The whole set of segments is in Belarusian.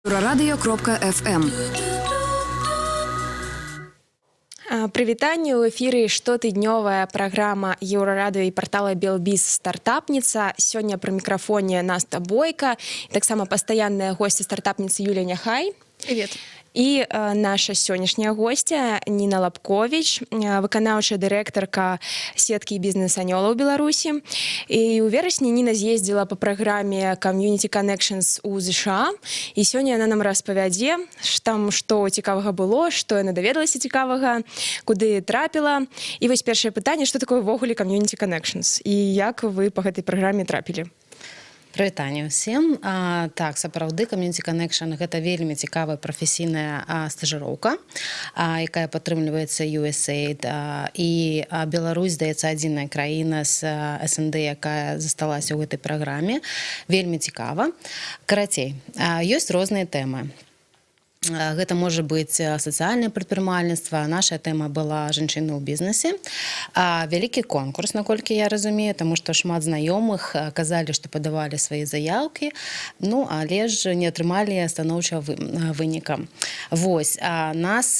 Еўрарадыё.фм. Прывітанне, ў эфіры штотыднёвая праграма Еўрарадыё і партала Белбіз «Стартапніца». Сёння пры мікрафоне Наста Бойка, таксама пастаянная госця «Стартапніцы» Юлія Няхай. Привет. І наша сённяшняя госця Ніна Лабковіч, выканаўчая дырэктарка сеткі бізнес-анёлаў Беларусі. І ў верасні Ніна з'ездзіла па праграме Community Connections у ЗША. І сёння яна нам распавядзе, там што цікавага было, што яна даведалася цікавага, куды трапіла. І вось першае пытанне: што такое ўвогуле Community Connections і як вы па гэтай праграме трапілі? Прывітанне ўсім. Так, сапраўды, Community Connection — гэта вельмі цікавая прафесійная стажыроўка, якая падтрымліваецца USAID, і Беларусь, здаецца, адзіная краіна з СНД, якая засталася ў гэтай праграме. Вельмі цікава. Карацей, ёсць розныя тэмы. Гэта можа быць сацыяльнае прадпрымальніцтва. Наша тэма была «Жанчыны ў бізнесе». Вялікі конкурс, наколькі я разумею, таму што шмат знаёмых казалі, што падавалі свае заяўкі, ну, але ж не атрымалі станоўчага выніка. Вось, а нас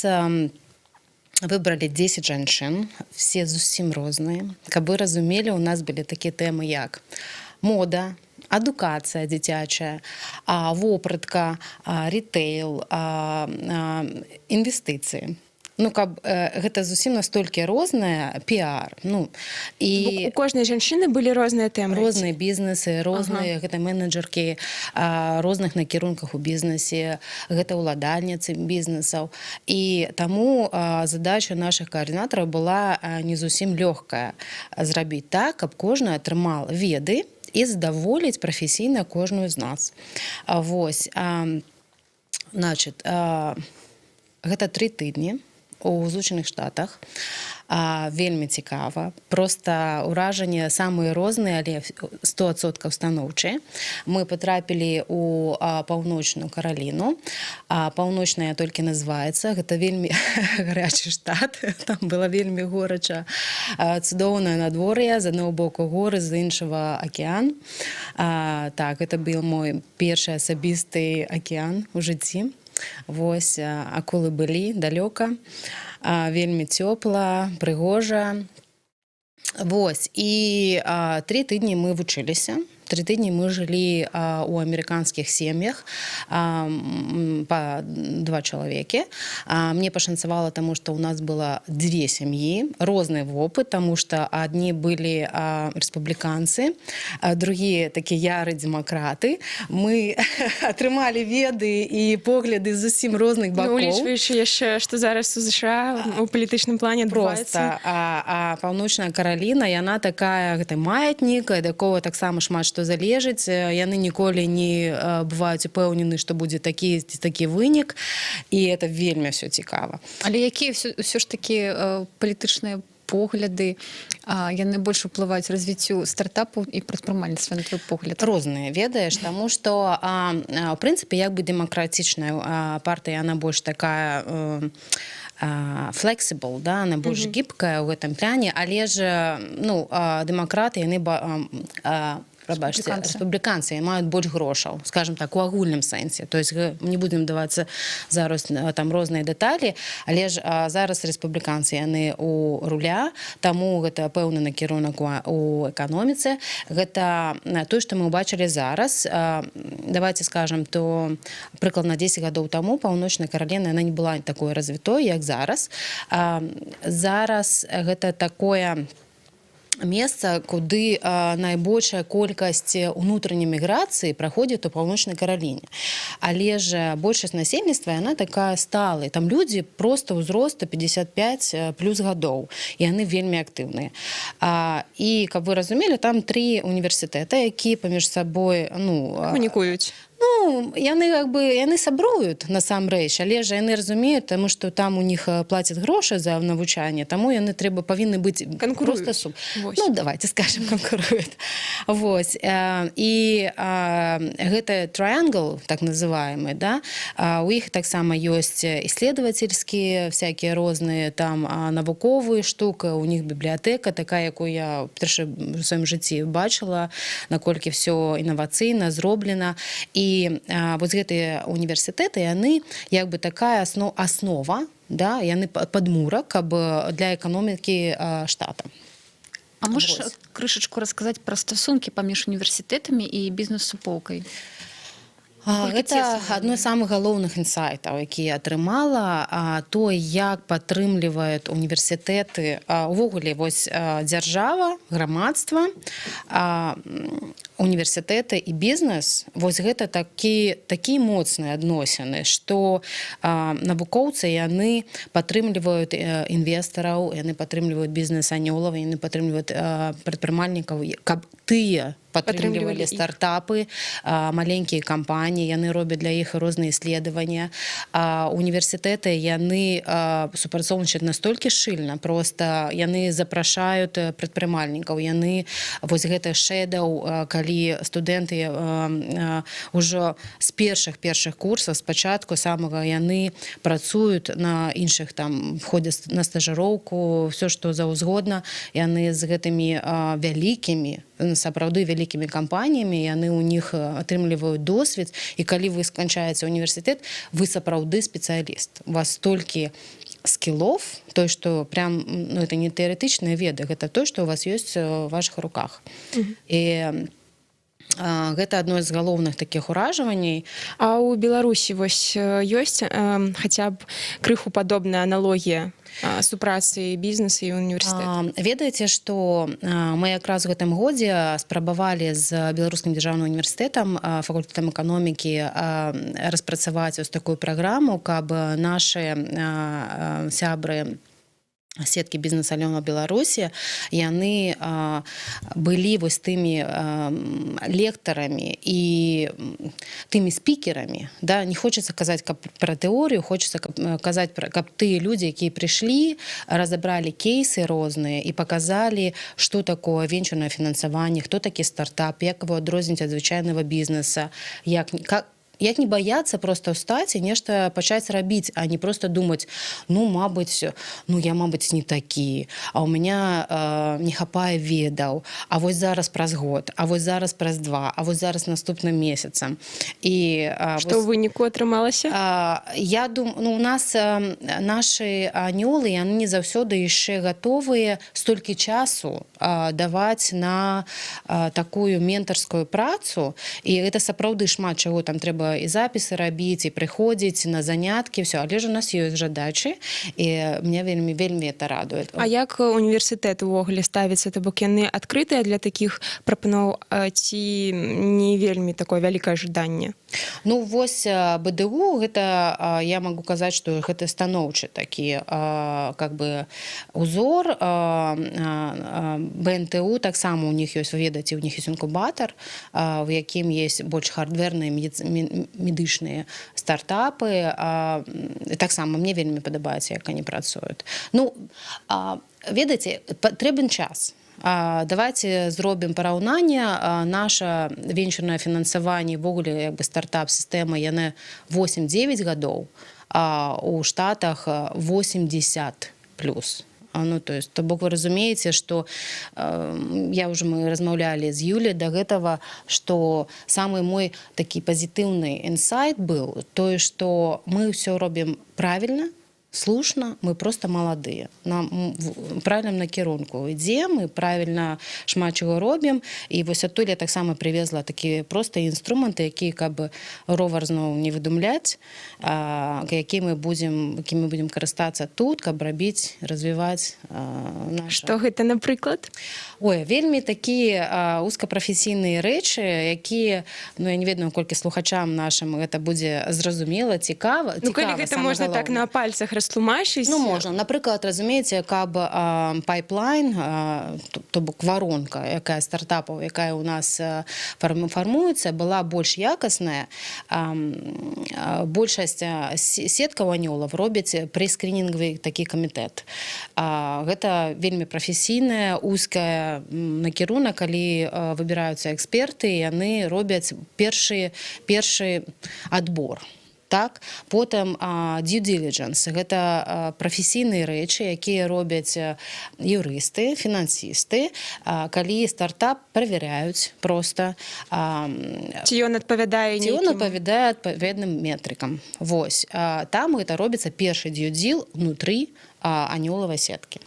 выбралі 10 жанчын, все зусім розныя. Каб вы разумелі, у нас былі такія тэмы, як мода, адукацыя дзіцячая, вопратка, ритейл, інвестыцыі. Ну, каб гэта зусім настолькі рознае, піар. Ну, і у кожнай жанчыны былі розныя тэмы? Розныя бізнесы, розныя, гэта менеджеркі розных накірунках у бізнесе, гэта ўладальніцы бізнесаў. І таму задача нашых каардынатараў была не зусім лёгкая: зрабіць так, каб кожны атрымал веды і задаволіць прафесійна кожную з нас. Вось, значит, гэта 3 тыдні у Злучаных Штатах. Вельмі цікава, просто ўражанне самыя розныя, але 100% станоўчыя. Мы потрапілі у Паўночную Караліну. Паўночная толькі называецца, гэта вельмі гарячы штат, там было вельмі горача, цудоўнае надвор'е, з аднаго боку горы, з іншага акеан. Так, гэта быў мой першы асабісты акеан у жыцці. Вось, акулы былі далёка, вельмі цёпла, прыгожа. Вось, і 3 тыдні мы вучыліся. 3 тыдні мы жылі у амерыканскіх сем'ях по два чалавекі. Мне пашанцавала, таму што у нас было две сям'і, розны вопыт, таму што адні былі рэспубліканцы, а другія такія яры дэмакраты. Мы атрымалі веды і погляды зусім розных Ну, бакоў. улічваючы яшчэ, што зараз у ЗША у палітычным плане адбываецца. Просто Паўночная Караліна, яна такая, гэта маятнік, ад якога таксама шмат што залежыць. Яны ніколі не бываюць упэўнены, што будзе такі ці такі вынік, і это вельмі все цікава. Але якія ўсё ж такі палітычныя погляды, яны больш уплываюць развіццю стартапаў і прадпрымальніцтва, на твой погляд? Розныя, ведаеш, таму што у прынцыпе, як бы дэмакратычная партыя, она больш такая flexible, да, она больш гибкая ў гэтым пляне, але ж, ну, дэмакраты, яны прабачце, Рэспубліканцы. рэспубліканцы маюць больш грошаў, скажем так, у агульным сэнсе. То есть не будзем давацца зараз там розныя дэталі, але ж зараз рэспубліканцы, яны у руля, таму гэта пэўны накірунак у эканоміцы. Гэта тое, што мы ўбачылі зараз. Давайте скажем, то прыкладна 10 гадоў таму Паўночная Караліна, она не была такой развітой, як зараз. Зараз гэта такое месца, куды найбольшая колькасць унутранняй міграцыі праходзіць у Паўночнай Караліне. Але ж большасць насельніцтва, яна такая сталая. Там людзі просто ўзроста 55 плюс гадоў, і яны вельмі актыўныя. І каб вы разумелі, там тры універсітэта, якія паміж сабой, ну, Камунікуюць. Ну, яны как бы, яны сябруюць насамрэч, але ж яны разумеюць, таму што там у них плацяць грошы за навучанне, таму яны трэба павінны быць Канкуруюць. просто суб. Вось. Ну, давайте скажем, канкуруюць. Вось. І гэта triangle, так называемый, да, у іх таксама ёсць исследовательские всякие розныя там навуковыя штуки, у них бібліятэка такая, якую я вперше в сваім жыцці бачыла, наколькі все інавацыйна зроблена. І І вось гэтыя універсітэты, яны як бы такая аснова, да, яны падмурак, каб для эканомікі штата. А можаш Вось. крышачку расказаць пра стасункі паміж універсітэтамі і бізнес-суполкай? Колькі Гэта цесна адно з самых галоўных інсайтаў, які я атрымала, то, як падтрымліваюць універсітэты, увогуле вось дзяржава, грамадства, універсітэты і бізнес, вось гэта такі моцныя адносіны, што навукоўцы, яны падтрымліваюць інвестараў, яны падтрымліваюць бізнес-анёлаў, яны падтрымліваюць прадпрымальнікаў, каб тыя падтрымлівалі Падтрымлівалі іх. стартапы, маленькія кампаніі, яны робяць для іх розныя исследования. Універсітэты, яны супрацоўнічаюць настолькі шчыльна, просто яны запрашаюць прадпрымальнікаў, яны вось гэта shadow, калі студэнты ўжо з першых курсаў, спачатку самага, яны працуюць на іншых, там ходзяць на стажыроўку, все што заўзгодна, яны з гэтымі вялікімі, сапраўды вялікімі кампаніямі, яны ў них атрымліваюць досвед. І калі вы сканчаеце універсітэт, вы сапраўды спецыяліст, у вас столькі скілов, той, что прям, ну, это не тэарэтычныя веды, гэта то, что у вас ёсць в ваших руках. І гэта адно з галоўных такіх уражванняй. А ў Беларусі вось ёсць хаця б крыху падобная аналогія супрацы бізнеса і універсітэта? Ведаеце, што мы якраз у гэтым годзе спрабавалі з Беларускім дзяржаўным універсітэтам, факультэтам эканомікі распрацаваць вось такую праграму, каб нашы сябры сеткі бізнес-анёлаў Беларусі, яны былі вось тымі лектарамі і тымі спікерамі, да. Не хочется казаць каб пра тэорыю, хочется каб, казаць пра, каб тыя людзі, якія прыйшлі, разабралі кейсы розныя і показалі, что такое венчурное фінансаванне, хто такі стартап, як его адрозніць ад звычайнага бізнеса, як не баяцца просто ўстаць і нешта пачаць рабіць, а не просто думаць: «Ну, мабыць, ну, я, мабыць, не такі, а у меня не хапае ведаў, а вось зараз праз год, а вось зараз праз два, а вось зараз наступным месяцам». І Што ў вось, выніку атрымалася? Я думаю, ну, у нас нашы анёлы, яны не заўсёды яшчэ гатовыя столькі часу даваць на такую ментарскую працу, і гэта сапраўды шмат чаго, там трэба і запісы рабіць, і прыходзіць на заняткі, все. Але ж у нас ёсць жадачы, і меня вельмі, вельмі это радует. А як універсітэт увогуле ставіцца? То бок яны адкрытыя для такіх прапаноў ці не вельмі такое вялікае жаданне? Ну вось БДУ, гэта я могу казаць, што гэта станоўчы такі как бы узор. БНТУ таксама, у них ёсць, вы ведаеце, у них есть інкубатор, в якім есть больш хардверныя медычныя стартапы. Таксама мне вельмі падабаецца, як они працуюць. Ну, ведаеце, патрэбен час. Давайте зробім параўнанне: наша венчурнае фінансаванне, увогуле як бы стартап сістэма, яны 8-9 гадоў, а у Штатах 80 плюс. Ну, то есть, то бок вы разумееце, что я уже, мы размаўлялі з Юлей до гэтага, что самы мой такі пазітыўны інсайт был тое, что мы ўсё робім правильно, слушна, мы просто маладыя, нам в правильном накірунку ідзем, мы правильно шмат чаго робім. І вось адтуль я таксама привезла такія простыя інструменты, якія, каб ровар зноў не выдумляць, які мы будзем які мы будзем карыстацца тут, каб рабіць, развіваць наша. Што гэта, напрыклад? Ой, вельмі такія узкапрафесійныя рэчы, якія, ну, я не ведаю, колькі слухачам нашым гэта будзе зразумела, цікава. Ну, калі Цікава, гэта самае можна так галоўнае. на пальцах растлумачыць. Ну, можна. Напрыклад, разумееце, каб пайплайн, то бок варонка, якая стартапаў, якая у нас фармуецца, была больш якасная, большасць сеткаў анёлаў робяць прескрынінгавы такі камітэт. Гэта вельмі прафесійная, узкая накірунак, калі выбіраюцца эксперты, яны робяць першы адбор. Так, потым due diligence — гэта прафесійныя рэчы, якія робяць юрысты, фінансісты, калі стартап правяраюць просто Ці ён адпавядае ці ён нейкім- адпавядае адпаведным метрыкам. Вось там гэта робіцца першы due dil унутры анёлавай сеткі.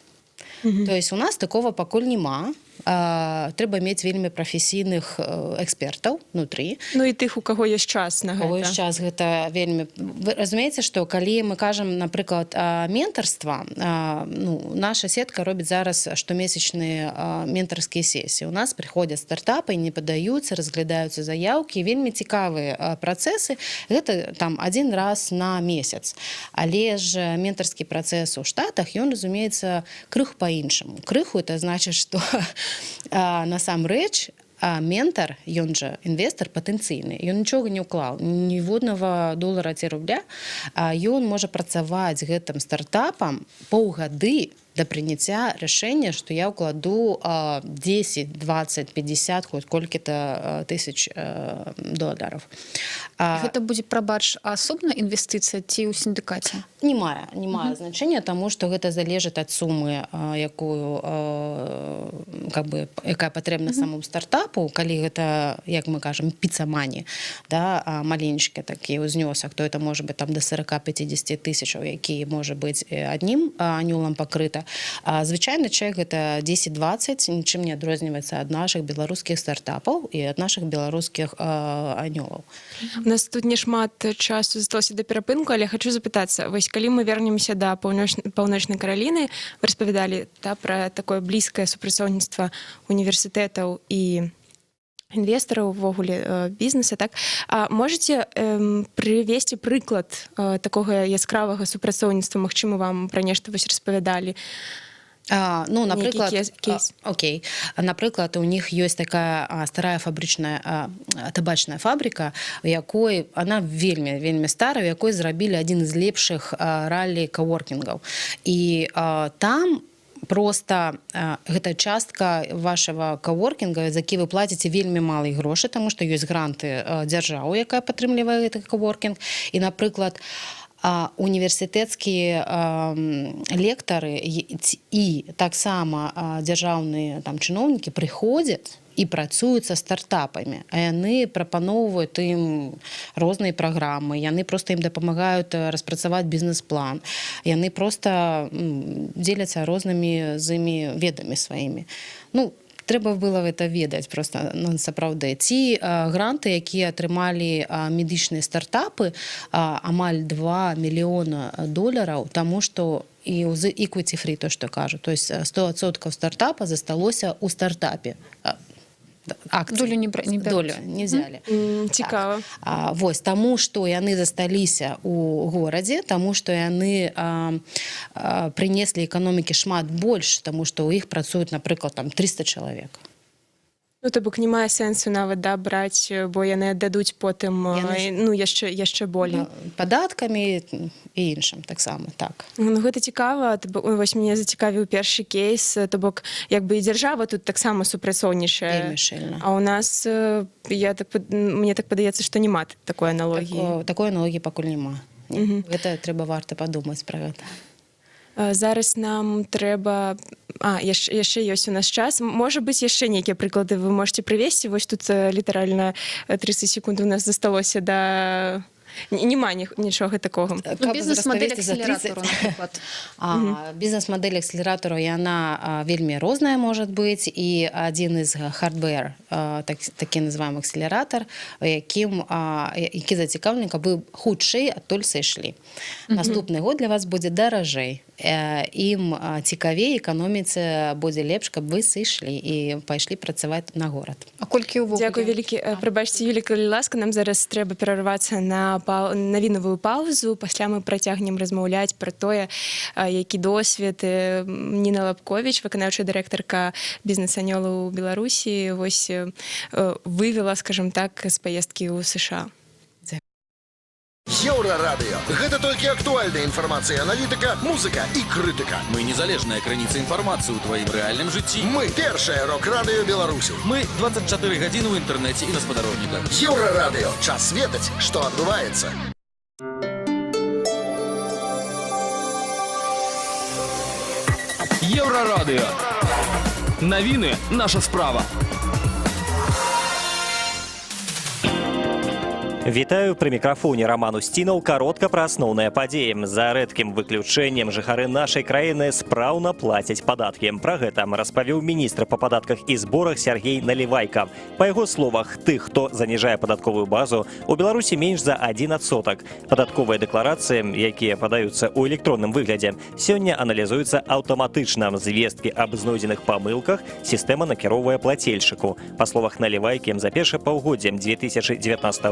То есть у нас такого пакуль няма. Трэба мець вельмі прафесійных экспертаў унутры. Ну і тых, у каго ёсць час на Кого гэта. ёсць час. Гэта вельмі, вы разумееце, што калі мы кажам, напрыклад, ментарства, ну, наша сетка робіць зараз штомесячныя ментарскія сесіі. У нас прыходзяць стартапы, не падаюцца, разглядаюцца заяўкі, вельмі цікавыя працэсы. Гэта там один раз на месяц, але ж ментарскі працэс у Штатах, ён разумеецца крыху по-іншаму. Крыху — это значит, что насамрэч ментар, ён жа інвестор патэнцыйны, ён нічога не ўклаў, ніводнага долара ці рубля, ён можа працаваць гэтым стартапам паўгады да прыняцця рашэння, што я ўкладу 10, 20, 50, хоть колькі-то тысяч долараў. Гэта будзе, прабач, асобная інвестыцыя ці ў сіндыкаце? Не мае значэння, таму што гэта залежыць ад сумы, якую как бы, якая патрэбна самому стартапу. Калі гэта, як мы кажам, pizza money, да, маленечкі такі ўзнёсак, то это может быть там до 40-50 тысячаў, які можа быць аднім анёлам пакрыта. Звычайны чек — гэта 10-20, нічым не адрозніваецца ад нашых беларускіх стартапаў і ад нашых беларускіх анёлаў. У нас тут не шмат часу засталося да перапынку, але хочу запытацца: вось калі мы вернемся да Паўночнай Караліны, вы распавядалі, да, пра такое блізкае супрацоўніцтва універсітэтаў і інвестараў, увогуле бізнеса, так? А можете прывесці прыклад такога яскравага супрацоўніцтва? Магчыма, вам пра нешта вось распавядалі? Ну, Нейкі напрыклад, кейс. Окей. Напрыклад, у них ёсць такая старая фабрычная табачная фабрика, у якой, она вельмі, вельмі старая, у якой зрабілі адзін з лепшых раллі каворкінгаў. І там просто гэта частка вашего каворкінга, за які вы плаціце вельмі малыя грошы, таму што ёсць гранты дзяржавы, якая падтрымлівае гэты каворкінг. І, напрыклад, універсітэцкія лектары і таксама дзяржаўныя там чыноўнікі прыходзяць і працуюць са стартапамі, а яны прапаноўваюць ім розныя праграмы, яны просто ім дапамагаюць распрацаваць бізнес-план, яны просто дзеляцца рознымі з імі ведамі сваімі. Ну, трэба было гэта ведаць просто, ну, сапраўды. Ці гранты, якія атрымалі медычныя стартапы, амаль 2 мільёна долараў, таму што і з equity free, то что кажу, то есть 100% стартапа засталося ў стартапе. Акцыі. Долю не бяруць. Долю не взяли. Цікава. Так. Вось таму што яны засталіся у горадзе, таму што яны прынеслі эканомікі шмат больш, таму што ў іх працуюць, напрыклад, там 300 чалавек. Ну, то бок не мае сэнсу нават, да, браць, бо яны аддадуць потым Яны ну, яшчэ болей. Падаткамі і іншым таксама, так. Ну, гэта цікава, то бок, вось мяне зацікавіў першы кейс, то бок як бы і дзяржава тут таксама супрацоўнічае. Вельмі шчыльна. А у нас я так мне так падаецца, што няма такой аналогіі. Такой аналогіі пакуль няма. Не. Гэта трэба, варта падумаць пра гэта. Зараз нам трэба, яшчэ ёсць у нас час. Можа быць, яшчэ нейкія прыклады вы можете прывесці? Вось тут літаральна 30 секунд у нас засталося да. Няма нічога такога. Ну, Каб бізнес-мадэль распавесці за 30. акселератару, напрыклад. Бізнес-мадэль акселератару, яна вельмі розная может быць, і адзін з hardware, так, такі называем акселератор, у якім які зацікаўлены, каб вы хутчэй адтуль сышлі. Наступны год для вас будзе даражэй. Ім цікавей, эканоміцы будзе лепш, каб вы сышлі і пайшлі працаваць на горад. А колькі ўвогуле? Дзякуй вялікі. Прабачце, Юлі, калі ласка, нам зараз трэба перарвацца на навінавую паўзу. Пасля мы працягнем размаўляць пра тое, які досвед Ніна Лабковіч, выканаўчая дырэктарка Бізнес-анёлаў Беларусі, вось вывела, скажем так, з паездкі ў США. Еўрарадыё. Гэта толькі актуальная інфармацыя, аналітыка, музыка і крытыка. Мы незалежная крыніца інфармацыі ў тваім рэальным жыцці. Мы першае рок-радыё Беларусі. Мы 24 гадзіны ў інтэрнэце і на спадарожніках. Еўрарадыё. Час ведаць, што адбываецца. Еўрарадыё. Навіны — наша справа. Вітаю, пры мікрафоне Раман Усцінаў. Каротка пра асноўныя падзеі. За рэдкім выключэннем жыхары нашай краіны спраўна плацяць падаткі. Пра гэта распавёў міністр па падатках і зборах Сяргей Налівайка. Па яго словах, тых, хто заніжае падатковую базу, у Беларусі менш за 1%. Падатковыя дэкларацыі, якія падаюцца ў электронным выглядзе, сёння аналізуюцца аўтаматычна. Звесткі аб знойдзеных памылках сістэма накіроўвае плацельшчыку. Па словах Налівайкі, за першае паўгоддзе 2019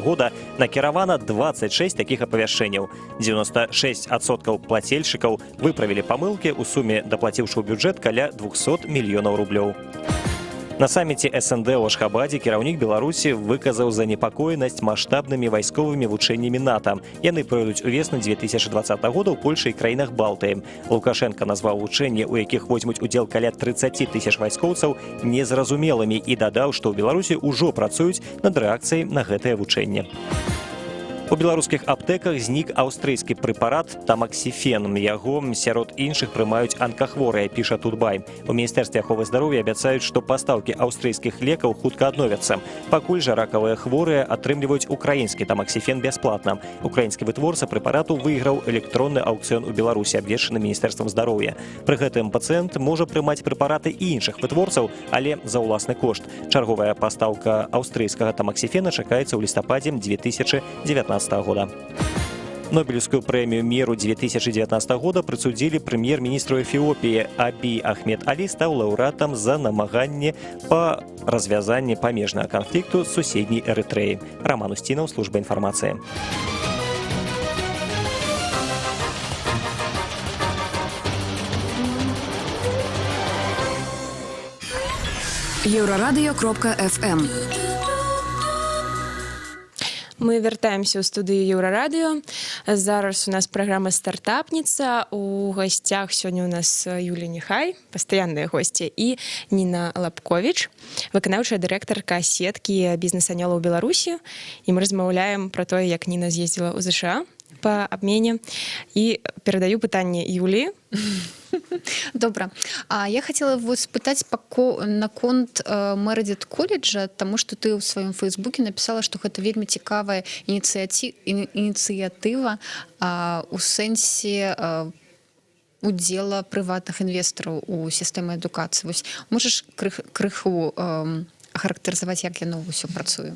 года накіравана 26 такіх апавяшчэнняў. 96% плацельшчыкаў выправілі памылкі, у суме даплаціўшы ў бюджэт каля 200 мільёнаў рублёў. На саміце СНД ў Ашхабадзе кіраўнік Беларусі выказаў занепакоенасць маштабнымі вайсковымі вучэннямі НАТО. Яны пройдуць увесну 2020 года ў Польшы і краінах Балтыі. Лукашэнка назваў вучэнні, у якіх возьмуць удзел каля 30 тысяч вайскоўцаў, незразумелымі і дадаў, што ў Беларусі ўжо працуюць над рэакцыяй на гэтае вучэнне. У беларускіх аптэках знік аўстрыйскі прэпарат тамаксіфен. Яго сярод іншых прымаюць анкахворыя, піша Тутбай. У міністэрстве аховы здароўя абяцаюць, што пастаўкі аўстрыйскіх лекаў хутка адновяцца. Пакуль жа ракавыя хворыя атрымліваюць украінскі тамаксіфен бясплатна. Украінскі вытворца прэпарату выйграў электронны аўкцыён у Беларусі, абвешчаны міністэрствам здароўя. Пры гэтым пацыент можа прымаць прэпараты і іншых вытворцаў, але за ўласны кошт. Чарговая пастаўка аўстрыйскага тамаксіфена чакаецца ў лістападзе 2019 года. Нобелевскую прэмію міру 2019 года прысудзілі прэм'ер-міністру Эфіопіі. Абі Ахмед Алі стаў лаўрэатам за намаганне па развязанні памежнага канфлікту з суседняй Эрытрэі. Раман Усцінаў, служба інфармацыі. Еўрарадыё.фм. Мы вяртаемся ў студыю Еўрарадыё. Зараз у нас праграма «Стартапніца». У гасцях сёння у нас Юлія Нехай, пастаянная госця, і Ніна Лабковіч, выканаўчая дырэктарка сеткі бізнес-анёлаў Беларусі. І мы размаўляем пра тое, як Ніна з'ездзіла ў ЗША па абмене. І перадаю пытанне Юліі. Добра. А я хацела вот спытаць наконт Meredith колледжа, таму што ты ў сваём фейсбуке напісала, што гэта вельмі цікавая ініцыятыва у сэнсе удзела прыватных інвестараў у сістэмы адукацыі. Вось можаш крыху характарызаваць, як яно ўсё працуе?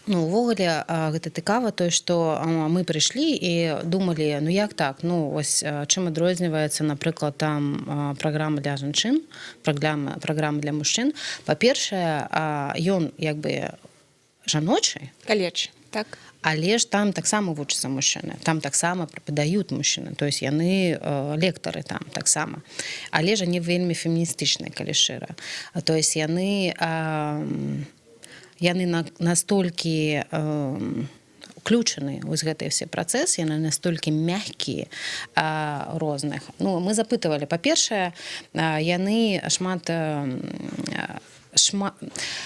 Ну, увогуле, гэта цікава тое, што мы прыйшлі і думалі: ну як так, ну ось чым адрозніваецца, напрыклад, там праграма для жанчын, праграма для мужчын. Па-першае, ён як бы жаночы. Каледж, так? Але ж там таксама вучацца мужчыны, там таксама преподают мужчыны, то есть яны лектары там таксама, але ж они вельмі феміністычныя, калі шчыра. То есть яны настолькі уключаны вось гэтыя все працэсы, яны настолькі мягкія розных. Ну, мы запытывалі, па-першае, яны шмат,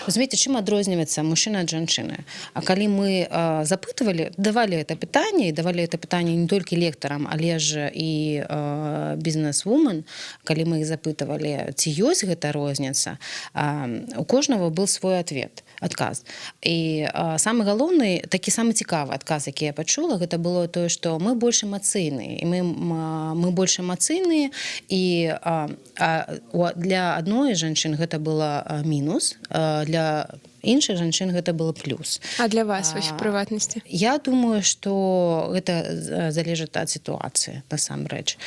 разумееце, чым адрозніваецца мужчына ад жанчыны. А калі мы запытывалі, давалі это пытанне, і давалі это пытанне не толькі лектарам, але ж і бізнес-вумен, калі мы іх запытывалі, ці ёсць гэта розніца, у кожнага был свой ответ, адказ. І самы галоўны, такі самы цікавы адказ, які я пачула, гэта было тое, што мы больш эмацыйныя, і мы больш эмацыйныя, і для адной жанчын гэта было мінус, для іншых жанчын гэта было плюс. А для вас вось, в прыватнасці? Я думаю, что гэта залежыць ад сітуацыі насамрэч.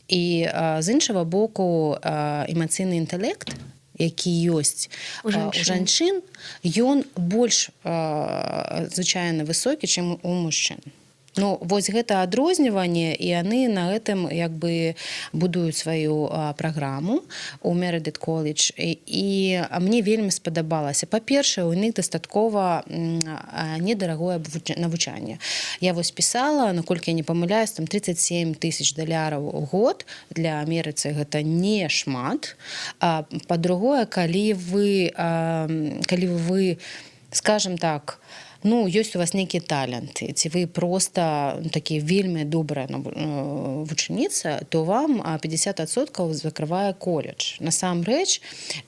І з іншага боку, эмацыйны інтэлект, які ёсць У у жанчын. жанчын, ён больш звычайна высокі, чым у мужчын. Ну, вось гэта адрозніванне, і яны на гэтым як бы будуюць сваю праграму у Meredith College. І мне вельмі спадабалася. Па-першае, у них дастаткова недарагое навучанне. Я вось пісала, наколькі я не памыляюсь, там 37 тысяч даляраў у год, для Амерыцы гэта не шмат. Па-другое, калі вы, скажем так, ну, ёсць у вас нейкія таленты, ці вы просто, ну, такі вельмі добрая вучаніца, то вам 50% закрывае коледж насамрэч.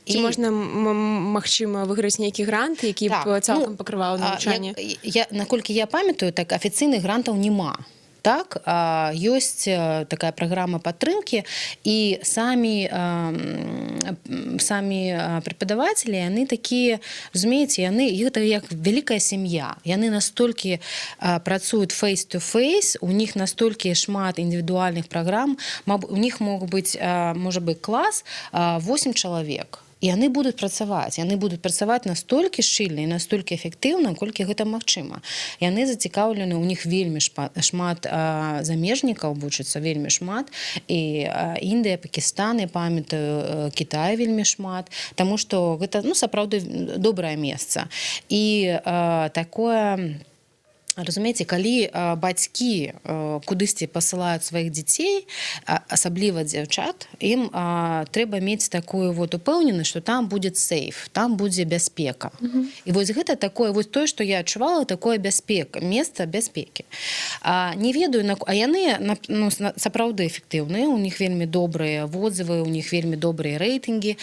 Ці можна, магчыма, выйграць нейкі грант, які б цалкам ну, пакрываў навучанне? Я, наколькі я памятаю, так, афіцыйных грантаў няма. Так, ёсць такая праграма падтрымкі, і самі преподаватели, яны такія, разумееце, яны, гэта як вялікая сям'я. Яны настолькі працуюць face to face, у них настолькі шмат індывідуальных праграм. У них мог быць можа быць клас 8 чалавек, і яны будуць працаваць настолькі шчыльна і настолькі эфектыўна, колькі гэта магчыма. Яны зацікаўлены, у них вельмі шмат замежнікаў вучыцца, вельмі шмат, і Індыя, Пакістан, я памятаю, Кітай вельмі шмат, таму што гэта, ну, сапраўды добрае месца. І такое, разумееце, калі бацькі кудысьці пасылаюць сваіх дзяцей, асабліва дзяўчат, ім трэба мець такую вот упэўненасць, что там будет сейф, там будзе бяспека. І вось гэта такое вось тое, што я адчувала, такое бяспека, месца бяспекі. Не ведаю, а яны ну, сапраўды эфектыўныя, у них вельмі добрыя водзывы, у них вельмі добрыя рэйтынгі.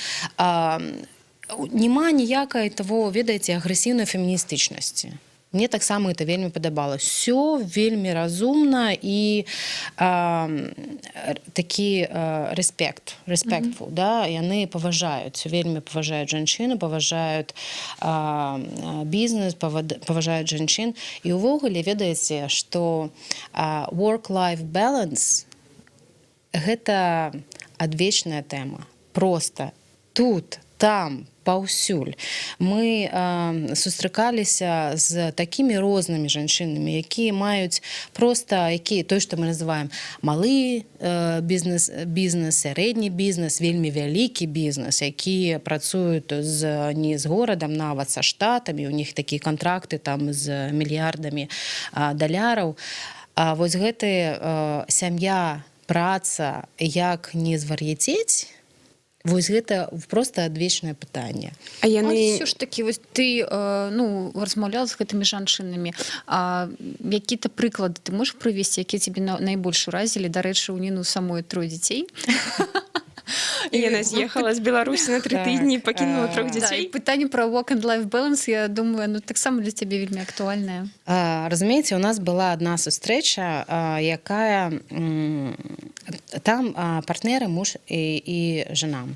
Няма ніякай того, ведаеце, агрэсіўнай феміністычнасці. Мне таксама это вельмі падабалось. Все вельмі разумна і такі рэспект, respectful, да, яны паважаюць, вельмі паважаюць жанчыну, паважаюць бізнес, паважаюць жанчын. І ўвогуле, ведаеце, што work-life balance — гэта адвечная тэма. Просто тут, там, паўсюль. Мы сустракаліся з такімі рознымі жанчынамі, якія маюць просто, які той, што мы называем малы бізнес, сярэдні бізнес, вельмі вялікі бізнес, якія працуюць з не з горадам, нават са штатамі, у них такія кантракты там з мільярдамі даляраў. А вось гэты сям'я, праца, як не звар'яцець, вось гэта просто адвечнае пытанне. А яны Ўсё ж такі вось ты ну, размаўлял з гэтымі жанчынамі, а які-то прыклады ты можаш прывесці, якія цябе найбольш уразілі? Дарэчы, у Ніну самой трое дзяцей. І яна з'ехала з Беларусі на 3 тыдні, пакінула трох дзяцей. Да, і пытанне пра work and life balance, я думаю, ну, таксама для цябе вельмі актуальнае. Разумееце, у нас была одна сустрэча, якая там партнеры, муж і жена.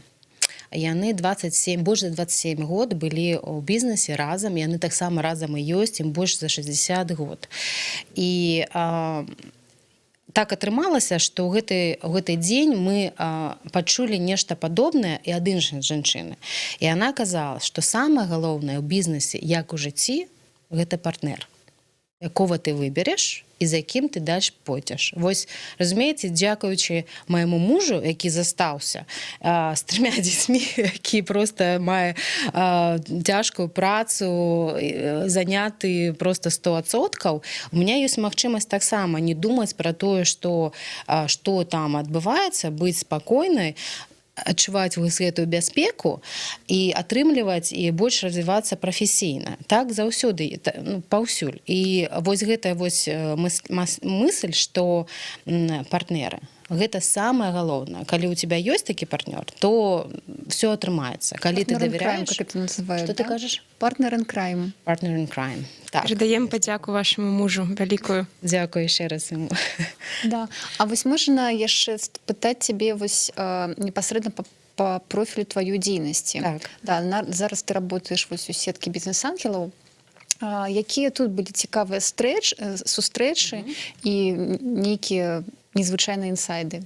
Яны 27, больш за 27 год былі ў бізнесе разам, яны таксама разам і ёсць, ім больш за 60 год. І так атрымалася, што ў гэты дзень мы пачулі нешта падобнае і ад іншай жанчыны. І она казала, што самае галоўнае ў бізнесе, як у жыцці, гэта партнер, якога ты выбереш і за якім ты дальше пойдзеш. Вось, разумееце, дзякуючы майму мужу, які застаўся з трымя дзецьмі, які просто мае цяжкую працу, заняты просто 100%, у меня ёсць магчымасць таксама не думаць пра тое, што там адбываецца, быць спакойнай, адчуваць вось гэтую бяспеку і атрымліваць і больш развівацца прафесійна. Так заўсёды, ну, паўсюль. І вось гэтая вось мысль, што партнеры — гэта самае галоўнае. Калі у тебя ёсць такі партнёр, то все атрымаецца, калі ты Partner in crime, давяраеш. как это называют, Что ты да? кажаш? Partner in crime. Partner in crime, так. Перадаем падзяку вашаму мужу вялікую. Дзякую яшчэ раз ему. Да. А вось можна яшчэ спытаць цябе вось непасрэдна па профілю тваёй дзейнасці? Так. Да, зараз ты работаешь вось у сеткі бізнес-ангелаў. Якія тут былі цікавыя сустрэчы і нейкія незвычайныя інсайды?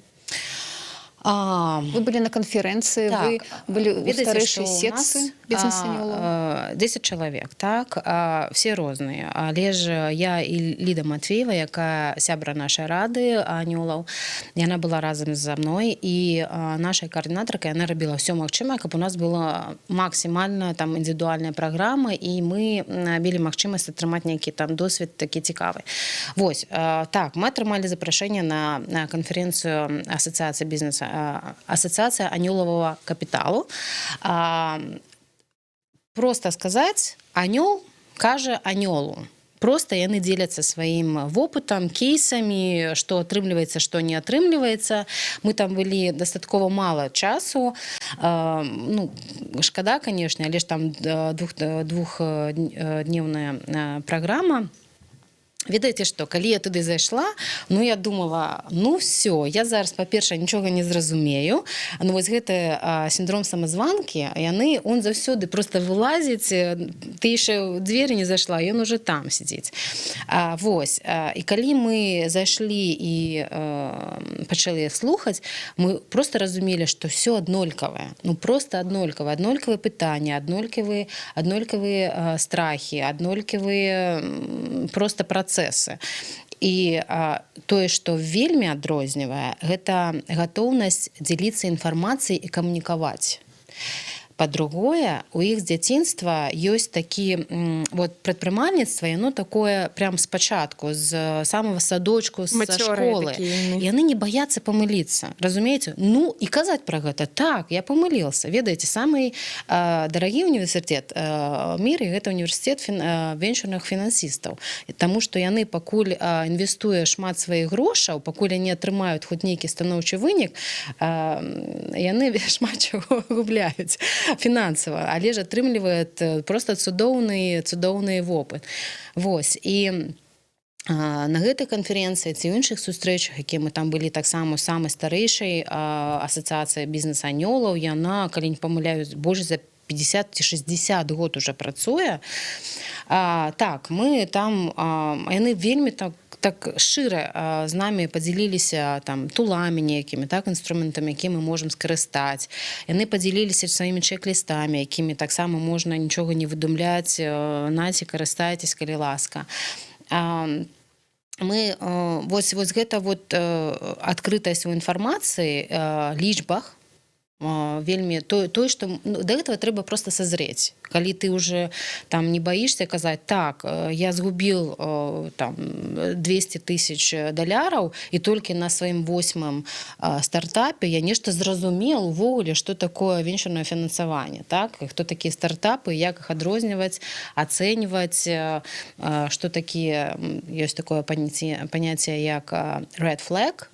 Вы былі на канферэнцыі, Так. вы былі ў Ведаеце, старэйшай што у сетцы нас, бізнес-анёлаў. 10 чалавек, так, все розныя. Але ж я і Ліда Матвеева, якая сябра нашай рады анёлаў, яна была разам за мной і наша каардынатарка, яна рабіла ўсё магчымае, каб у нас была максімальна там індывідуальная праграма і мы мелі магчымасць атрымаць нейкі там досвед такі цікавы. Вось, так, мы атрымалі запрашэнне на канферэнцыю асацыяцыі бізнеса, асацыяцыя анёлавага капіталу. Просто сказаць, анёл кажа анёлу. Просто яны дзеляцца сваім вопытам, кейсамі, што атрымліваецца, што не атрымліваецца. Мы там былі дастаткова мала часу. Ну, шкада, конечно, але ж там двухдневная праграма. Ведаеце што, калі я туды зайшла, ну, я думала: ну все, я зараз, па-першае, нічога не зразумею. Ну вось гэты синдром самазванкі, яны, он заўсёды просто вылазіць, ты яшчэ ў дзверы не зайшла, ён уже там сядзіць. Вось, і калі мы зайшлі і пачалі слухаць, мы просто разумелі, што все аднолькавае, ну просто аднолькавае, аднолькавыя пытанні, аднолькавыя страхі, аднолькавыя просто працэсы. І тое, што вельмі адрознівае, гэта гатоўнасць дзеліцца інфармацыяй і камунікаваць. Па-другое, у іх з дзяцінства ёсць такі вот прадпрымальніцтва, яно такое прям спачатку, з самого садочку, з Мацёрыя школы. Такія яны. Яны не баяцца памыліцца, разумееце? Ну і казаць пра гэта: так, я памылился. Ведаеце, самы дарагі універсітэт мире — гэта універсітэт венчурных фінансістаў. Таму што яны пакуль інвестуе шмат сваіх грошаў, пакуль они атрымаюць хоць нейкі станоўчы вынік, яны шмат чаго губляюць фінансава, але ж атрымліваюць просто цудоўны вопыт. Вось, і на гэтай канферэнцыі ці ў іншых сустрэчах, якія мы там былі, таксама самай старэйшай асацыяцыя бізнес-анёлаў, яна, калі не памыляюсь, больш за 50 ці 60 год уже працуе. Так, мы там, яны вельмі так шчыра з намі падзяліліся там туламі нейкімі, так, інструментамі, які мы можам скарыстаць. Яны падзяліліся сваімі чэк-лістамі, якімі таксама можна нічога не выдумляць, наце, карыстайцесь, калі ласка. Мы вось гэта вот адкрытасць у інфармацыі, лічбах, вельмі той, што, ну, да этого трэба просто созреть, калі ты уже там не боишься казаць: так, я згубіл там 200 тысяч даляраў, і толькі на сваім восьмым стартапе я нешта зразумел увогуле, что такое венчурное фінансаванне, так, і хто такія стартапы, як іх адрозніваць, ацэньваць, что такія, ёсць такое паняцце, як red flag,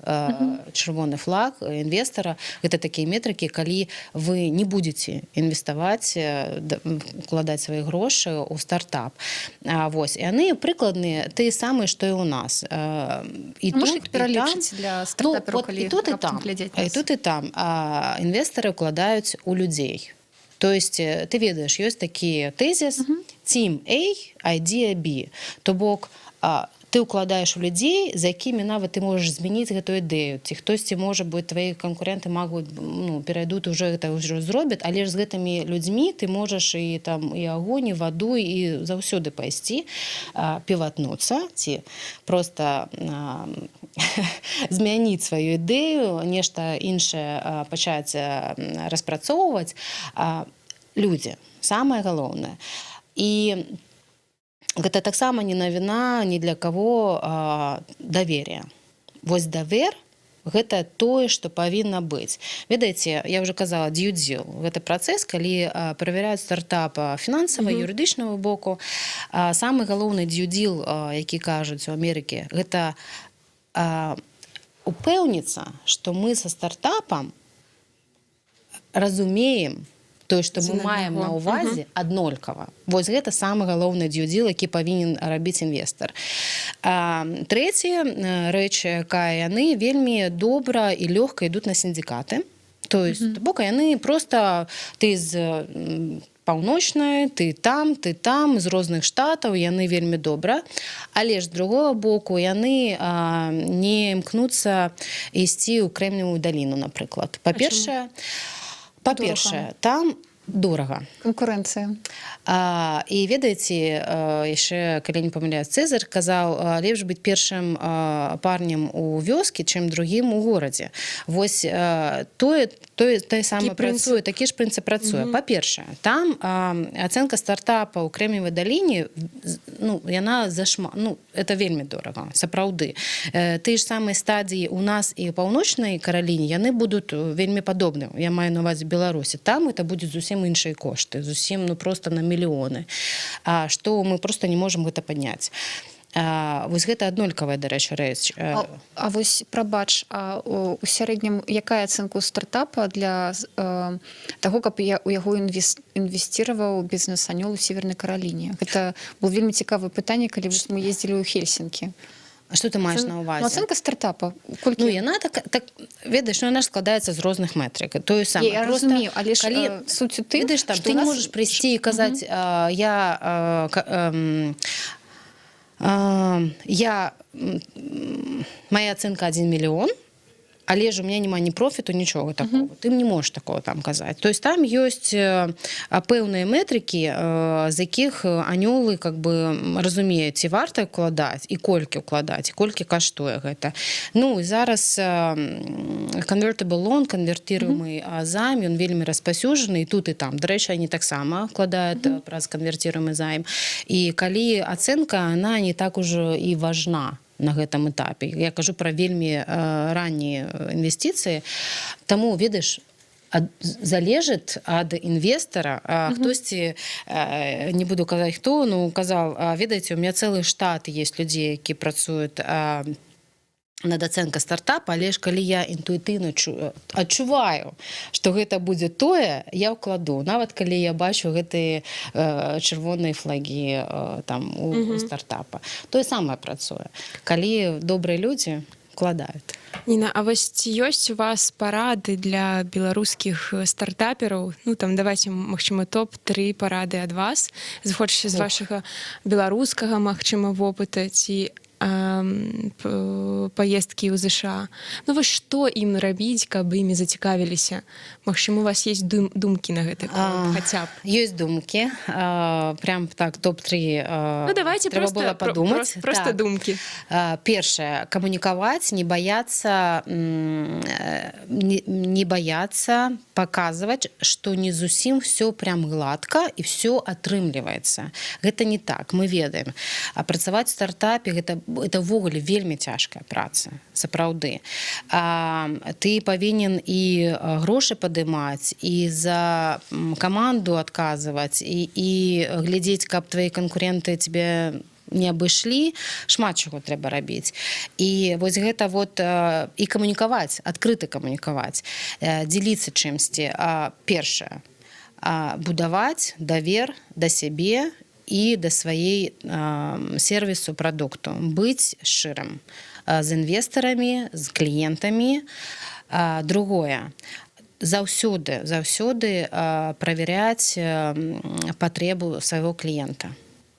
чырвоны флаг інвестара. Гэта такія метрыкі, калі вы не будете інвеставаць, укладаць свае грошы ў стартап. Вось, яны прыкладныя тыя самыя, што і ў нас. І Можаш тут, іх і там. пералічыць для Ну, стартапераў, вот калі і тут, і раптам там. глядзяць І нас? тут, і там інвестары ўкладаюць у людзей. То есть ты ведаеш, ёсць такі тэзіс: Team A, idea B. То бок ты ўкладаеш у людзей, за якімі нават ты можаш змяніць гэтую ідэю. Ці хтосьці, можа быць, твои канкуренты могуць, ну, перайдуць уже, гэта ўжо зробяць, але ж з гэтымі людзьмі ты можаш і там і агонь, і ваду, і заўсёды пайсці, піватнуцца ці просто змяніць сваю ідэю, нешта іншае пачаць распрацоўваць. Людзі самае галоўнае. І гэта таксама не навіна ні для каго, давер'е. Вось давер — гэта тое, што павінна быць. Ведаеце, я уже казала, due dil — гэта працэс, калі правяраюць стартап фінансава, юрыдычнага боку. Самы галоўны due dil, які кажуць у Амерыкі, гэта упэўніцца, што мы са стартапам разумеем тое, што мы Адзін маем на аднаго. ўвазе аднолькава. Вось гэта самы галоўны due dil, які павінен рабіць інвестар. Трэцяя рэч, якая: яны вельмі добра і лёгка ідуць на сіндыкаты. То есть то бок яны просто, ты з паўночнай, ты там, з розных штатаў, яны вельмі добра. Але ж з другого боку яны не імкнуцца ісці ў Крэмневую даліну, напрыклад. Па-першае, там дорага. Канкурэнцыя. І ведаеце, яшчэ, калі не памыляюсь, Цезар казаў: лепш быць першым парнем у вёскі, чым другім у горадзе. Вось тое самае прынцып. працуе, такі ж прынцып працуе. Па-першае, там ацэнка стартапа ў Крэмневай даліне, ну, яна зашма, ну, это вельмі дорага, сапраўды. Тыя ж самыя стадіі у нас і ў Паўночнай Караліне, яны будуць вельмі падобны. Я маю на увазе Беларусі. Там это будзе зусім зусім іншыя кошты, зусім, ну, просто на мільёны, што мы просто не можем гэта падняць. Вось гэта аднолькавая, дарэчы, рэч. А вось, прабач, а у сярэднім якая ацэнка ў стартапа для таго, каб я у яго інвесціраваў бізнес-анёл у Севернай Караліне? Гэта было вельмі цікавае пытанне, калі вось мы ездзілі ў Хельсінкі. А што ты маеш на Ну, увазе? ацэнка стартапа колькі? Ну, яна так, ведаеш, ну, яна ж складаецца з розных метрык, тое самае. Не, я Просто разумею, але ж калі, суть у тым, ведаеш, там што ты у не нас можаш прыйсці і казаць: я моя ацэнка 1 мільён, але ж у меня няма ні профіту, нічога такого. Ты не можешь такого там казаць. То есть там ёсць пэўныя метрыкі, з якіх анёлы как бы разумеюць, ці варта укладаць і колькі укладаць, і колькі каштуе гэта. Ну і зараз convertible loan, конвертируемый займ, ён вельмі распаўсюджаны і тут, і там. Дарэчы, они таксама вкладаюць праз конвертируемый займ. І калі ацэнка, она не так ужо і важна на гэтым этапе, я кажу пра вельмі раннія інвестыцыі. Таму, ведаеш, залежыць ад інвестара. Хтосьці, не буду казаць хто, ну, казал: «Ведаеце, у меня цэлы штат есть людзей, які працуюць над ацэнка стартапа, але ж калі я інтуітыўна адчуваю, што гэта будзе тое, я ўкладу, нават калі я бачу гэтыя чырвоныя флагі там у стартапа». Тое самае працуе, калі добрыя людзі вкладаюць. Ніна, а вось ці ёсць у вас парады для беларускіх стартапераў? Ну там давайте, магчыма, топ-3 парады ад вас, зыходзячы з Ох. вашага беларускага, магчыма, вопыта ці паездкі ў ЗША. Ну вось што ім рабіць, каб імі зацікавіліся? Магчыма, у вас есть думкі на гэты конт, хаця б. Ёсць думкі, прям так топ-3 Ну давайте трэба просто, было падумаць. просто Так. думкі. Першае: камунікаваць, не баяцца, не баяцца паказваць, што не зусім все прям гладка і все атрымліваецца. Гэта не так, мы ведаем. А працаваць в стартапе — гэта ўвогуле вельмі цяжкая праца, сапраўды. Ты павінен і грошы падымаць, і за каманду адказваць, і глядзець, каб твои канкуренты тебе не абышлі. Шмат чаго трэба рабіць. І вось гэта вот і камунікаваць, адкрыта камунікаваць, дзеліцца чымсьці. Першае, будаваць давер да сябе і да сваей сервісу, прадукту, быць шчырым з інвестарамі, з кліентамі. Другое: заўсёды правяряць патрэбу свайго кліента.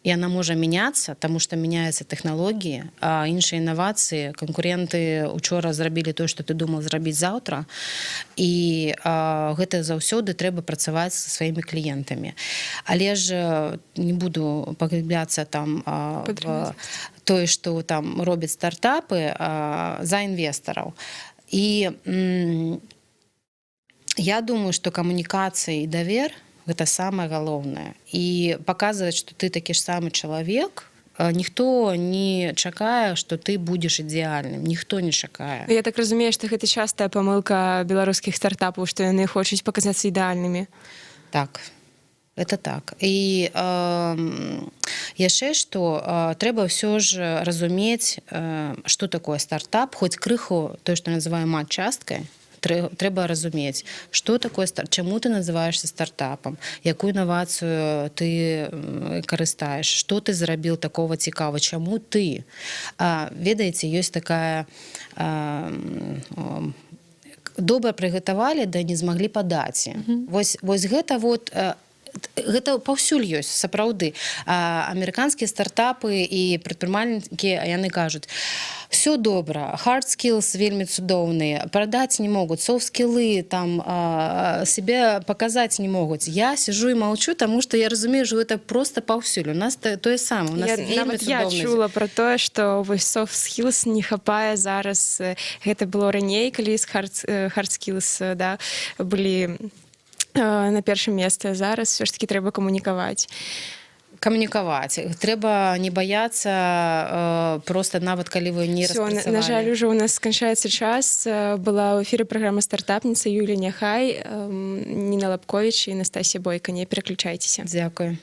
І она можа мяняцца, таму што мяняюцца тэхналогіі, а іншыя інавацыі, канкуренты учора зрабілі тое, што ты думал зрабіць заўтра. І гэта заўсёды трэба працаваць са сваімі кліентамі. Але ж не буду паглыбляцца там в Падрабязнасці. тое, што там робяць стартапы, за інвестараў. І я думаю, што камунікацыя і давер — гэта самае галоўнае. І паказваць, што ты такі ж самы чалавек. Ніхто не чакае, што ты будзеш ідэальным, ніхто не чакае. Я так разумею, што гэта частая памылка беларускіх стартапаў, што яны хочуць паказацца ідэальнымі. Так, это так. І яшчэ што, трэба ўсё ж разумець, што такое стартап, хоць крыху, тое, што называем матчасткай, трэба разумець, што такое чаму ты называешься стартапам, якую інавацыю ты карыстаеш, што ты зрабіў такого цікава, чаму ты. Ведаеце, ёсць такая добра прыгатавалі, да не змаглі падаць. Вось гэта вот, гэта паўсюль ёсць, сапраўды. Амерыканскія стартапы і прадпрымальнікі, яны кажуць: все добра, hard skills вельмі цудоўныя, прадаць не могуць, soft скиллы там, себе паказаць не могуць». Я сижу і молчу, таму што я разумею, что это просто паўсюль. У нас тое самае, у нас вельмі нават я цудоўны чула про тое, што вось soft skills не хапае зараз. Гэта было раней, калі з hard skills, да, былі на першым месцы. Зараз все ж таки трэба камунікаваць. Камунікаваць трэба, не баяцца, просто нават калі вы не Всё, на жаль, распрацавалі. Уже у нас сканчаецца час. Была ў эфіры праграма «Стартапніца», Юлія Няхай, Ніна Лабковіч і Настасія Бойка. Не пераключайцеся. Дзякую.